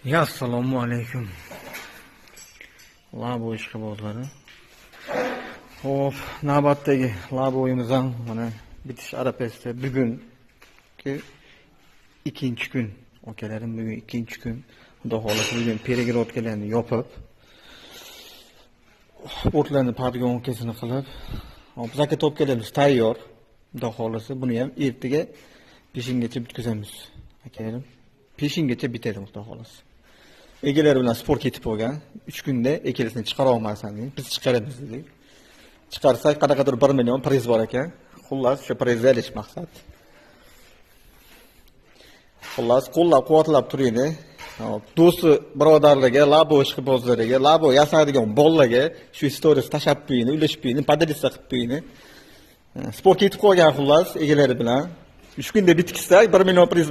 Ya assalomu alaykum. Labo ishqibozlari. Xo'p, navbatdagi laboyimiz ham mana bitish arafasida. Bugungi ikkinchi kun. Akalarim, bugun ikkinchi kun. Xudo xohlasa, bugun перегородка larni yopib, o'tlarni подгонка sini qilib, hop, заготовка larimiz tayyor. Xudo xohlasa, buni ham ertaga peshingacha bitkazamiz. Akalarim, peshingacha bitadi, Xudo xohlasa. Egalari bilan спор ketib qolgan. 3 kunda ikkalasini chiqara olmaysan dedik. Biz chiqaramiz dedik. Chiqarsak, qanaqadir 1 million priz bor ekan. Xullas, shu prizni olish maqsad. Xullas, qo'llab-quvvatlab turinglar. Hop, do'sti birodarlarga, labo ishqibozlariga, labo yasaydigan bolalarga shu stories tashlab qo'ying, ulashib qo'ying, поделиться qilib qo'ying. Спор ketib qolgan, xullas, egalari bilan. 3 kunda bitkizsak, 1 million priz.